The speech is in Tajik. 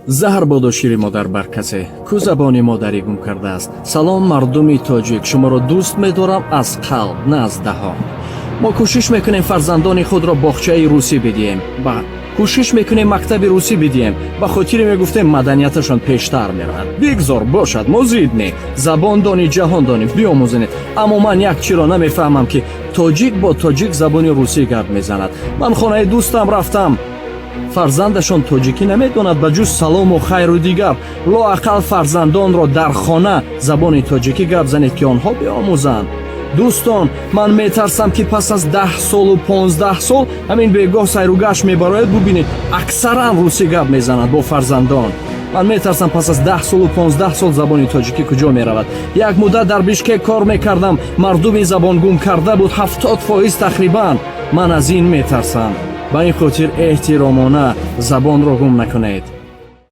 Заҳр боду шири модар бар касе, ку забони модарӣ гум кардааст. Салом, мардуми тоҷик, шуморо дӯст медорам аз қалб, на аз даҳон. Мо кӯшиш мекунем, фарзандони худро боғчаи русӣ бидиҳем ба кӯшиш мекунем, мактаби русӣ бидиҳем, ба хотире мегуфтем, маданияташон пештар меравад. Бигзор бошад, мо зид не. Забон дони, ҷаҳон донӣ, биомӯзонед. Аммо ман як чиро намефаҳмам, ки тоҷик бо тоҷик забони русӣ гап мезанад. Ман хонаи дӯстам рафтам, фарзандашон тоҷикӣ намедонад ба ҷуз салому хайру дигар. Лоақал фарзандонро дар хона забони тоҷикӣ гап занед, ки онҳо биомӯзанд. Дӯстон, ман метарсам, ки пас аз 10 солу 15 сол ҳамин бегоҳ сайругашт мебарояд, бубинед, аксаран русӣ гап мезанад бо фарзандон. Ман метарсам, пас аз 10 солу 15 сол забони тоҷикӣ куҷо меравад. Як муддат дар Бишкек кор мекардам, мардуми забонгум карда буд, 70% тақрибан. Ман аз ин метарсам. Ба ин хотир эҳтиромона, забонро гум накунед.